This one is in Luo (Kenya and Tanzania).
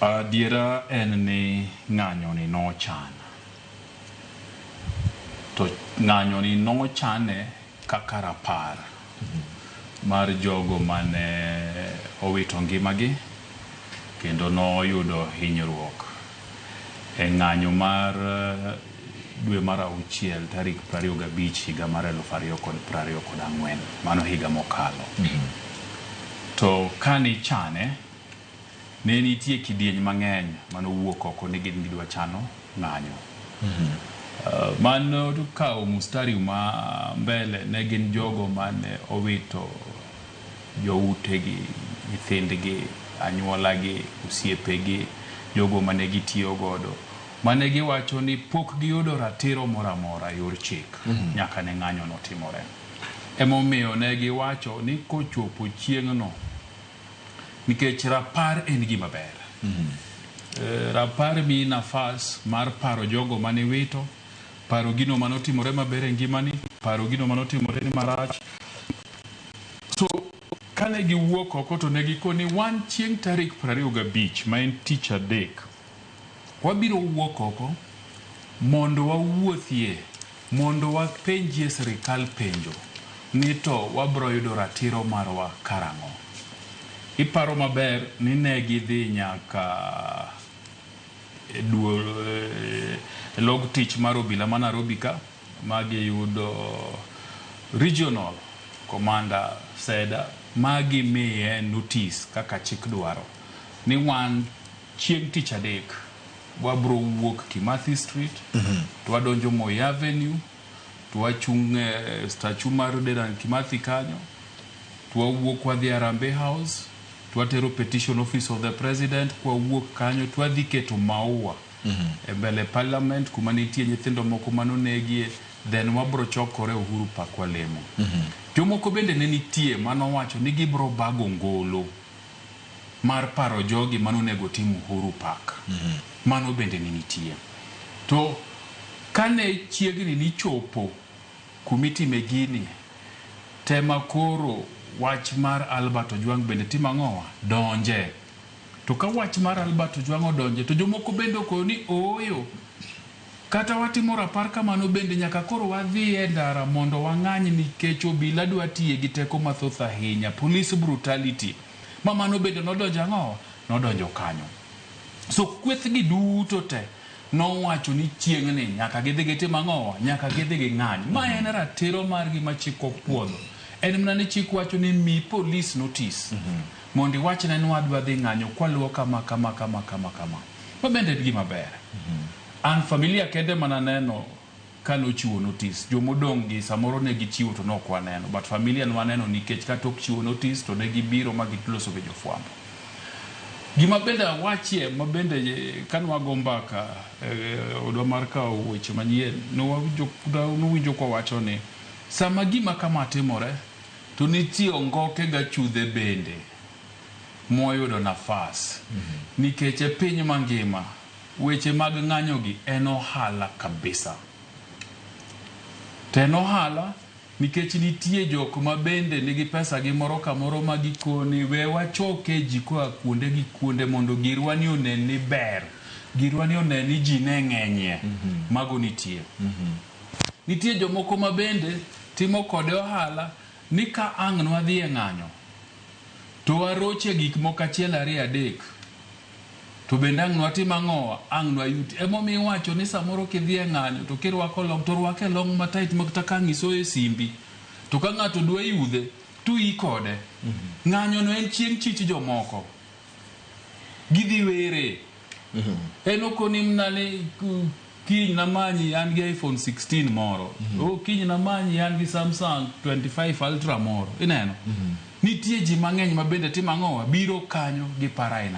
Adiera en ni ng'anyo ni nochan. To ng'anyo ni nochane kaka rapar mar jogo mane owito ngimagi kendo noyudo hinyruok e ng'anyo mar dwe mar auchiel tarik 25 higa mar 2024, mano higa mokalo. To kanichane, ne nitie kidieny mang'eny manowuok oko ni gin gidwa chano ng'anyo. Mano kawo mstari ma mbele ne gin jogo mane owito joutegi, nyithindgi, anyuolagi, osiepegi, jogo mane gitiyo godo. Mane giwacho ni pok giyudo ratiro moro amora e yor chik nyaka ne ng'anyo notimore. Emomiyo ne giwacho ni kochopo chieng'no, nikech rapar en gima ber. Rapar miyi nafas mar paro jogo mane iwito, paro gino manotimore maber e ngimani, paro gino manotimore ni marach. So kane giwuok oko to ne gikoni wan chieng' tarik 25 ma en tich adek, wabiro wuok oko mondo wawuothie, mondo wapenjie sirikal penjo ni to wabro yudo ratiro marwa karang'o. Iparo maber ni ne gidhi nyaka e duol e log tich mar obila ma Nairobi ka ma giyudo regional commander Seda ma gimiye notice kaka chik dwaro ni wan chieng' tich adek wabro wuok Kimathi Street to wadonjo Moi Avenue to wachung' e statue mar Dedan Kimathi kanyo to wawuok wadhi Harambee House to watero petition office of the president. Kwawuok kanyo to wadhi keto maua e mbele parliament kuma nitie nyithindo moko manonegie, then wabro chokore Uhuru Park walemo. Jomoko bende ne nitie manowacho ni gibro bago ngolo mar paro jogi manonego tim Uhuru Park. Mano bende ne nitie. To kane chiegni ni chopo kumitime gini, tema koro wach mar Albert Ojwang' bende timo ang'owa? Donje. To ka wach mar Albert Ojwang' odonje, to jomoko bende okoyo ni ooyo. Kata watimo rapar kamano bende nyaka koro wadhi e ndara mondo wang'any nikech obila dwa tiye gi teko mathoth ahinya. Police brutality. Ma mano bende nodonjo ang'owa? Nodonjo kanyo. So kweth gi duto te nowacho ni chieng'ni nyaka gidhi gitim ang'owa? Nyaka gidhi ging'any. Ma en ratiro margi ma chik opuodho. En mana ni chik wacho ni mi police notice mondo iwachne ni wadwa dhi ng'anyo kwaluwo kama kama kama kama kama. Ma bende en gima ber. An familia kende mana neno kanochiwo notice. Jomodong' gi samoro ne gichiwo to nok waneno. But familia nwaneno nikech ka tok chiwo notice to ne gibiro ma giloso gi jofwambo. Gima bende awachie ma bende kanwago mbaka e odwa mar kawo weche manyien nuwinjo kwawacho ni sama gima kama timore to nitie ongoke gachudhe bende moyudo nafas nikech e piny mangima weche mag ng'anyo gi en ohala kabisa. To en ohala nikech nitie jok ma bende nigi pesa gi moro kamoro ma gikoni we wachoke ji koa kuonde gi kuonde mondo girwa ni onen ni ber, girwa ni onen ni ji ne ng'enyie. Mago nitie. Nitie jomoko ma bende timo kode ohala ni ka ang' nwadhi e ng'anyo to waroche gik moko achiel ariyo adek to bende ang' nwatim ang'owa ang' nwayuti. Emomiyo iwacho ni samoro kidhi e ng'anyo to kirwako long to rwak e long matight ma kata ka ang' isoyo e simbi to ka ng'ato dwa yudhe to i kode. Ng'anyo no en chieng' chich jomoko. Gidhi were. En okoni mna ni kiny namanyi an gi iPhone 16 moro. Oh, kiny namanyi an gi Samsung 25 Ultra moro. Ineno? Nitie ji mang'eny ma bende timo ang'owa? Biro kanyo gi para aina.